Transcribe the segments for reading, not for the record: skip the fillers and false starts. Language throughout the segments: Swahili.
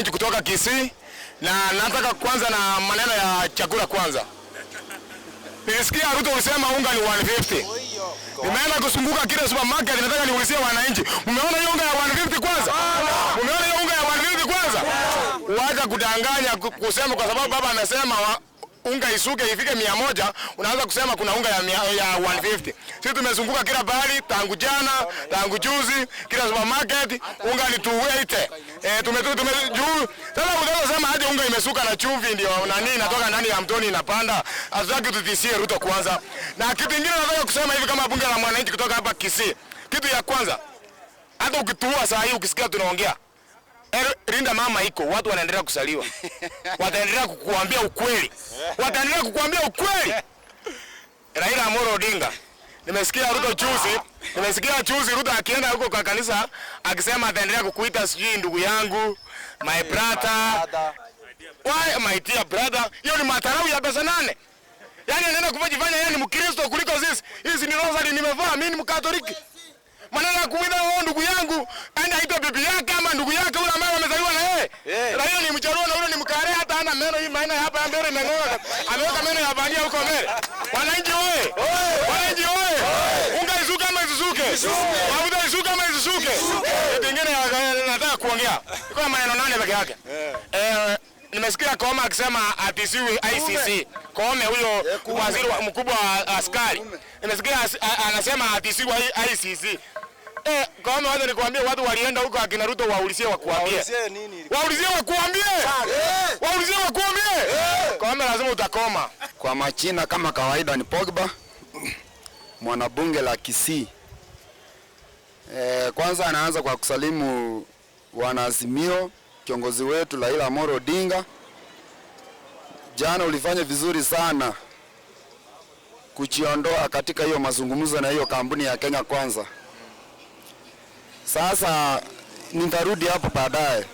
Mwananchi kutoka Kisii, na nataka kwanza na maneno ya chakula kwanza. Nilisikia Ruto ulisema unga ni 150. Nimeenda kuzunguka kila supermarket, nataka niulizie wananchi, mmeona hiyo unga ya 150 kwanza? Mmeona hiyo unga ya 150 kwanza? Wacha kudanganya kusema kwa sababu baba amesema unga isuke ifike 100, unaanza kusema kuna unga ya 150. Sisi tumezunguka kila pahali tangu jana, tangu juzi, kila supermarket unga ni 280. Tume juu. Sasa unaweza sema aje unga imesuka na chumvi ndio nani inatoka ndani ya mtoni inapanda. Hatutaki tutishie Ruto kwanza. Na kitu kingine nataka kusema hivi kama bunge la mwananchi kutoka hapa Kisii. Kitu ya kwanza, hata ukitua saa hii ukisikia tunaongea, Linda mama iko, watu wanaendelea kusaliwa. Wataendelea kukuambia ukweli. Wataendelea kukuambia ukweli. Raila Amolo Odinga. Nimesikia Ruto juzi, nimesikia juzi Ruto akienda huko kwa kanisa akisema ataendelea kukuita sijui ndugu yangu, my brother. Why my dear brother? Hiyo ni madharau ya pesa nane. Yaani anaenda kujifanya yeye ni Mkristo kuliko sisi. Hizi ni rosari nimevaa, mimi ni Mkatoliki. Maneno ya kumuita wewe ndugu yangu, aenda aitwa bibi yake ama ndugu yake yule ambaye amezaliwa na yeye. Raila ni Mjaluo na yule ni Mkare, hata hana meno hii maana hapa ya mbele imeng'oka. Ameweka meno ya bandia huko mbele. Wananchi oye! Wananchi oye! Unga isuke ama isisuke? Mafuta isuke ama isisuke? Kitu kingine nataka kuongea. Iko na maneno nane peke yake. Nimesikia Koome akisema atisiwi ICC. Koome huyo waziri mkubwa wa askari. Nimesikia anasema atisiwi ICC. Koome, wacha nikwambie, watu walienda huko akina Ruto waulizie wakuambie. Waulizie nini? Waulizie wakuambie. Waulizie wakuambie. Koome lazima utakoma. Kwa machina kama kawaida ni Pogba, mwanabunge la Kisii. Kwanza anaanza kwa kusalimu wanaazimio, kiongozi wetu Raila Amolo Odinga. Jana ulifanya vizuri sana kujiondoa katika hiyo mazungumzo na hiyo kampuni ya Kenya Kwanza. Sasa nitarudi hapo baadaye.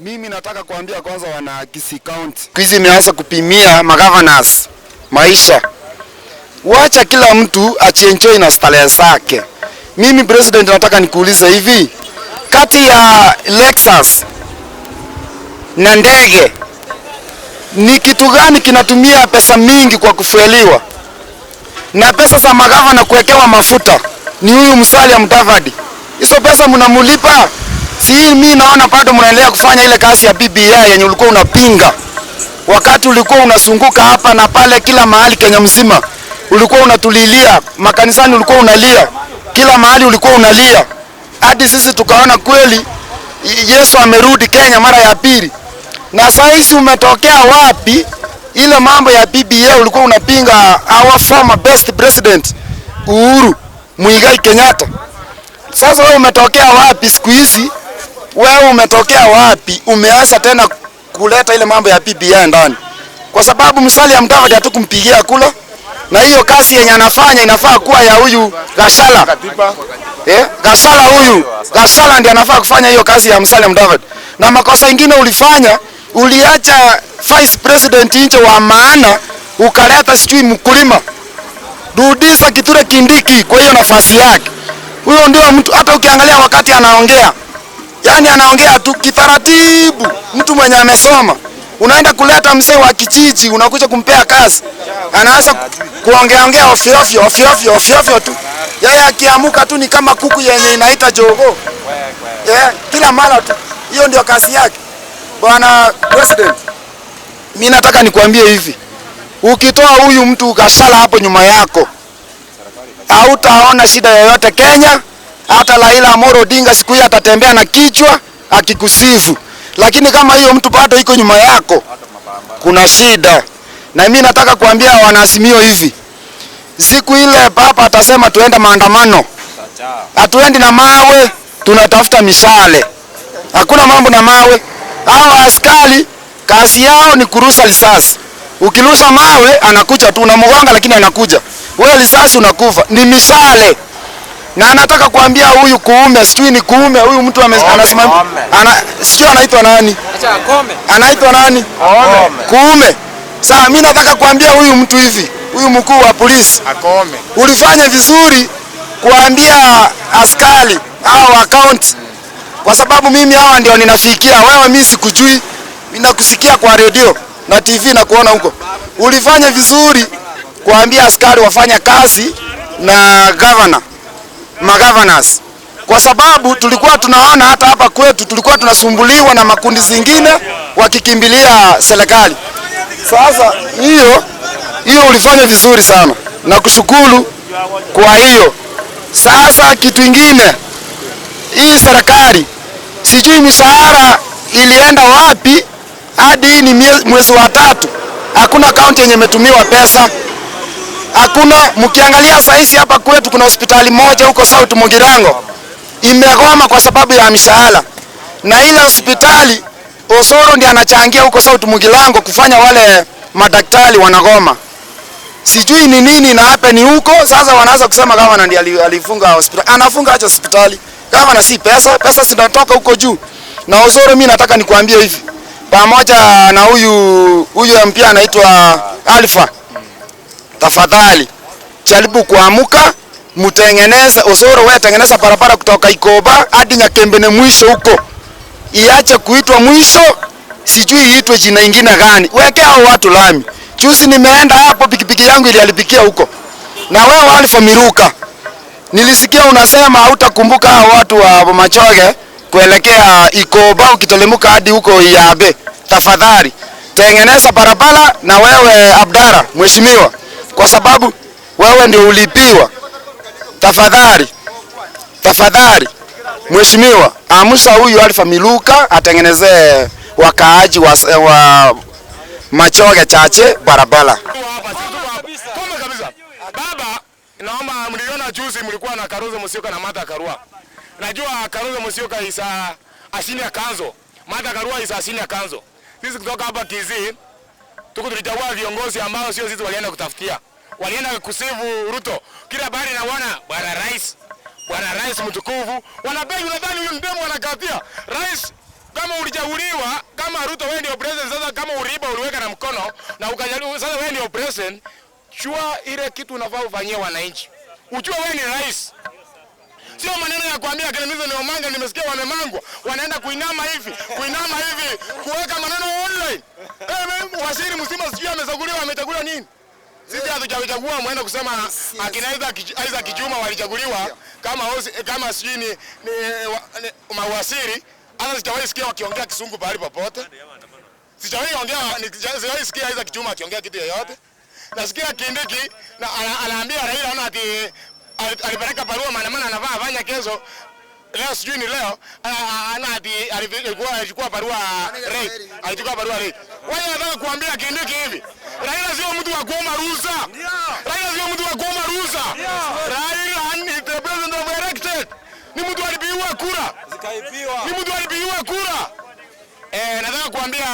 Mimi nataka kuambia kwanza wana Kisii County. Hizi imeanza kupimia magovernors maisha. Wacha kila mtu ajienjoy na starehe zake. Mimi president nataka nikuulize hivi, kati ya Lexus na ndege ni kitu gani kinatumia pesa mingi kwa kufueliwa? Na pesa za magavana kuwekewa mafuta ni huyu Musalia Mudavadi. Hizo pesa mnamulipa? Si mimi naona bado mnaendelea kufanya ile kazi ya BBI yenye ulikuwa unapinga. Wakati ulikuwa unazunguka hapa na pale kila mahali Kenya mzima, ulikuwa unatulilia, makanisani ulikuwa unalia, kila mahali ulikuwa unalia. Hadi sisi tukaona kweli Yesu amerudi Kenya mara ya pili. Na saa hizi umetokea wapi? Ile mambo ya BBI ulikuwa unapinga our former best president Uhuru Muigai Kenyatta. Sasa wewe umetokea wapi siku hizi? Wewe umetokea wapi? Umeanza tena kuleta ile mambo ya BBI ndani. Kwa sababu Musalia Mudavadi hatukumpigia kula, na hiyo kazi yenye anafanya inafaa kuwa ya huyu Gashala. Gashala huyu. Gashala ndiye anafaa kufanya hiyo kazi ya Musalia Mudavadi. Na makosa ingine ulifanya, uliacha vice president nje wa maana, ukaleta sijui mkulima. Rudisha Kithure Kindiki kwa hiyo nafasi yake. Huyo ndio mtu, hata ukiangalia wakati anaongea, yani anaongea tu kitaratibu, mtu mwenye amesoma. Unaenda kuleta mzee wa kijiji, unakuja kumpea kazi, anaanza kuongea ongea ovyo ovyo ovyo ovyo ovyo ovyo tu. Yeye akiamuka tu ni kama kuku yenye inaita jogoo. Kila mara tu. Hiyo ndio kazi yake. Bwana President, mimi nataka nikuambie hivi. Ukitoa huyu mtu Gashala hapo nyuma yako, hautaona shida yoyote Kenya. Hata Raila Amolo Odinga siku hiyo atatembea na kichwa akikusifu. Lakini kama hiyo mtu bado iko nyuma yako, kuna shida. Na mimi nataka kuambia wanaazimio hivi, siku ile baba atasema tuende maandamano, hatuendi na mawe, tunatafuta mishale. Hakuna mambo na mawe. Hawa askari kazi yao ni kurusha risasi. Ukirusha mawe anakuja tu, unamgonga lakini anakuja. Wewe risasi unakufa. Ni mishale. Na anataka kuambia huyu Kuume, sijui ni Kuume, huyu mtu anasimama, sijui anaitwa nani? Acha Akome. Anaitwa nani? Akome. Kuume. Sasa mimi nataka kuambia huyu mtu hivi, huyu mkuu wa polisi. Akome. Ulifanya vizuri kuambia askari au account Kwa sababu mimi hawa ndio ninafikia, wewe mimi sikujui, ninakusikia kwa redio na TV na kuona huko. Ulifanya vizuri kuambia askari wafanya kazi na governor, magovernors, kwa sababu tulikuwa tunaona hata hapa kwetu tulikuwa tunasumbuliwa na makundi zingine wakikimbilia serikali. Sasa hiyo ulifanya vizuri sana na kushukuru kwa hiyo. Sasa kitu ingine, hii serikali sijui mishahara ilienda wapi hadi hii ni mwezi wa 3 hakuna kaunti yenye imetumiwa pesa. Hakuna. Mkiangalia saizi hapa kwetu kuna hospitali moja huko South Mugirango imegoma kwa sababu ya mishahara, na ile hospitali Osoro ndiye anachangia huko South Mugirango kufanya wale madaktari wanagoma. Sijui ni nini na hapa ni huko. Sasa wanaanza kusema gavana ndiye alifunga hospitali. Anafunga acha hospitali. Gavana si pesa, pesa zinatoka huko juu. Na Osoro mimi nataka nikuambie hivi, pamoja na huyu MP anaitwa Alpha, tafadhali jaribu kuamuka, mtengeneze Osoro, wewe tengeneza barabara kutoka Ikoba hadi Nyakembene mwisho huko. Iache kuitwa mwisho, sijui iitwe jina ingine gani. Weke hao watu lami. Juzi nimeenda hapo pikipiki yangu ilialipikia huko. Na wewe Alpha Miruka, nilisikia unasema hautakumbuka hao watu wa Machoge kuelekea Ikoba ukitelemuka hadi huko Iyabe. Tafadhali tengeneza barabara. Na wewe Abdara mheshimiwa, kwa sababu wewe ndio ulipiwa, tafadhali tafadhali mheshimiwa, amsha huyu Alpha Miruka atengenezee wakaaji wa Machoge chache barabara. Kama kabisa. Baba, naomba mliona juzi mlikuwa na Kalonzo Musyoka na Martha Karua. Najua Kalonzo Musyoka isa asini ya kanzo. Martha Karua isa asini ya kanzo. Sisi kutoka hapa Kisii tuko tulichagua viongozi ambao sio sisi walienda kutafutia. Walienda kusifu Ruto. Kila bari naona bwana rais, bwana rais mtukufu. Wanabegi unadhani huyu ndemo anakatia. Rais kama ulichaguliwa kama Ruto wewe ndio president, sasa kama uriba uliweka na mkono na ukajaribu sasa wewe ndio president, chua ile kitu unafaa ufanyie wananchi. Ujue wewe ni rais. Sio maneno ya kuambia kina Mizo ni Omanga, nimesikia wamemangwa, wanaenda kuinama hivi, kuinama hivi, kuweka maneno online. Waziri mzima sijui amechaguliwa, amechaguliwa nini? Sisi hatujachagua muende kusema akina Isaac Kijuma walichaguliwa kama kama sijui ni mawaziri. Hata sijawahi sikia wakiongea Kisungu pahali popote. Sijawahi sikia Isaac Kijuma akiongea kitu yoyote. Nasikia Kindiki na anaambia Raila ana ati alipeleka barua maandamano anavaa afanya kesho. Leo sijui ni leo ana ati alichukua barua rate, alichukua barua rate. Wao wanataka kuambia Kindiki hivi, Raila sio mtu wa kuomba ruhusa. Raila sio mtu wa kuomba ruhusa. Raila ni the president of elected. Ni mtu alipigiwa kura. Zikaibiwa. Ni mtu alipigiwa kura. Nataka kuambia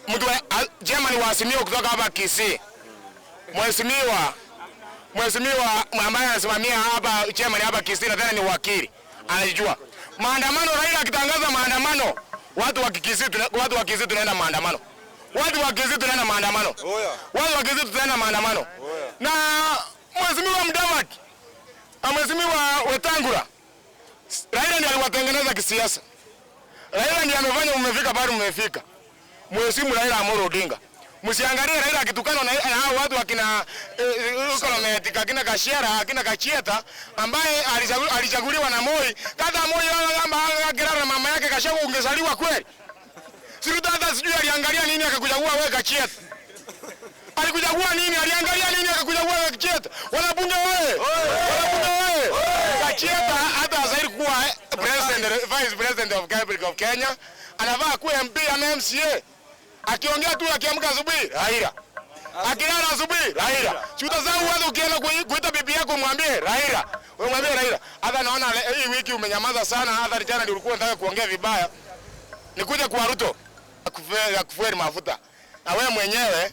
mtu wa Germany wa Azimio kutoka hapa Kisii. Mheshimiwa ambaye anasimamia hapa Germany hapa Kisii, nadhani ni wakili. Anajua. Maandamano, Raila akitangaza maandamano, watu wa Kisii watu wa Kisii tunaenda maandamano. Watu wa Kisii tunaenda maandamano. Watu wa Kisii tunaenda maandamano. Na Mheshimiwa Mudavadi, Mheshimiwa Wetangula, Raila ndiye aliwatengeneza kisiasa. Raila ndiye amefanya mmefika bado mmefika. Mheshimu Raila Amolo Odinga. Msiangalie Raila akitukana na hao watu akina Kolometi, akina Kashiara, akina Kachieta ambaye alichaguliwa na Moi. Kata Moi kama angelala na mama yake Kashago ungezaliwa kweli? Si Ruto hata sijui aliangalia nini akakuchagua wewe Kachieta. Alikuchagua nini? Aliangalia nini akakuchagua wewe Kachieta? Wanabunge wewe. Wanabunge wewe. Kachieta hata hastahili kuwa president, vice president of Republic of Kenya. Anavaa kuwa MP ama MCA. Akiongea tu akiamka asubuhi Raila. Akilala asubuhi Raila. Si utasahau wewe ukienda kuita bibi yako mwambie Raila. Wewe mwambie Raila. Hata naona hii wiki umenyamaza sana, hata jana ndio ulikuwa unataka kuongea vibaya. Nikuja kwa Ruto akufueli mafuta. Na wewe mwenyewe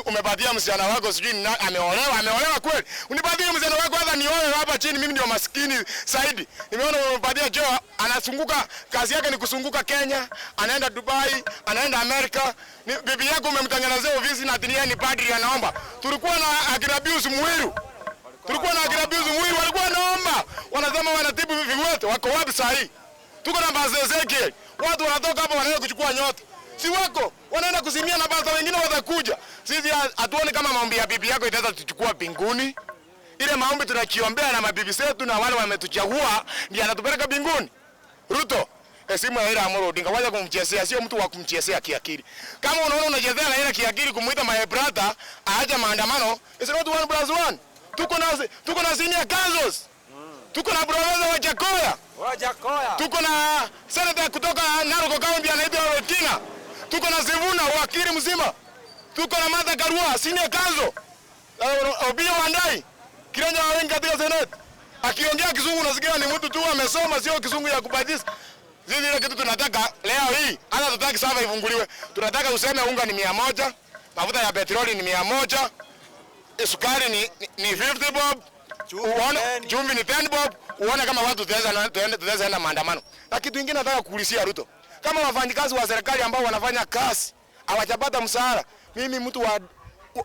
umepatia msichana wako sijui ameolewa, ameolewa kweli? Unipatie msichana wako hata nioe hapa chini, mimi ndio maskini zaidi. Nimeona umepatia Joe anazunguka, kazi yake ni kusunguka Kenya, anaenda Dubai, anaenda Amerika. Bibi yako umemtengenezea ofisi na atinia ni padri anaomba. Tulikuwa na akina Pius Muiru. Tulikuwa na akina Pius Muiru walikuwa wanaomba. Wanasema wanatibu viwete, wako wapi sasa hii? Tuko na Pastor Ezekiel. Watu wanatoka hapa wanaenda kuchukua nyota. Si wako wanaenda kuzimia na pastor wengine watakuja. Sisi hatuoni kama maombi ya bibi yako itaweza tuchukua mbinguni. Ile maombi tunachiombea na mabibi zetu na wale wametuchagua ndiye anatupeleka mbinguni. Ruto, heshimu Raila Amolo Odinga, wacha kumchezea, sio mtu wa kumchezea kiakili. Kama unaona unachezea Raila kiakili kumuita my brother aache maandamano, it's not one plus one. Tuko na senior counsels. Tuko na professor Wajackoyah. Wajackoyah. Tuko na senator kutoka Narok County anaitwa Wetina. Tuko na Sifuna wakili mzima. Tuko na Martha Karua senior counsel. Opiyo Wandayi kiranja wa wengi katika Senate. Akiongea kizungu unasikia ni mtu tu amesoma, sio kizungu ya kubadilisha. Sisi ile kitu tunataka leo hii, hata tutaki server ifunguliwe. Tunataka useme unga ni 100, mafuta ya petroli ni 100, sukari ni 50 bob, uone chumvi ni 10 bob, uone kama watu tutaweza enda maandamano. Na kitu kingine nataka kuulizia Ruto, kama wafanyikazi wa serikali ambao wanafanya kazi hawajapata mshahara, mimi mtu wa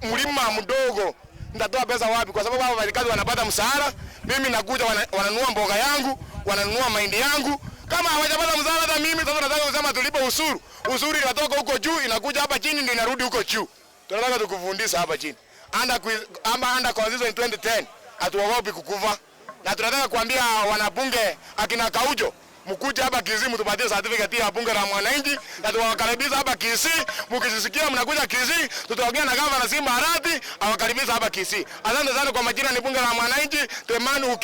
mlima mdogo nitatoa pesa wapi? Kwa sababu hao wafanyikazi wanapata mshahara, mimi nakuja wananunua mboga yangu, wananunua mahindi yangu. Kama hawajapata mshahara, hata mimi sasa nataka kusema tulipe ushuru. Ushuru inatoka huko juu inakuja hapa chini ndio inarudi huko juu. Tunataka tukufundisha hapa chini. Under constitution in 2010 hatuogopi kukufa. Na tunataka kuambia wanabunge akina Kaujo, mkuje hapa Kisii mtupatie certificate ya bunge la mwananchi na tuwakaribisha hapa Kisii. Mkisikia mnakuja Kisii, tutaongea na gavana Simba Arati awakaribisha hapa Kisii. Asante sana kwa majina, ni bunge la mwananchi Temanu.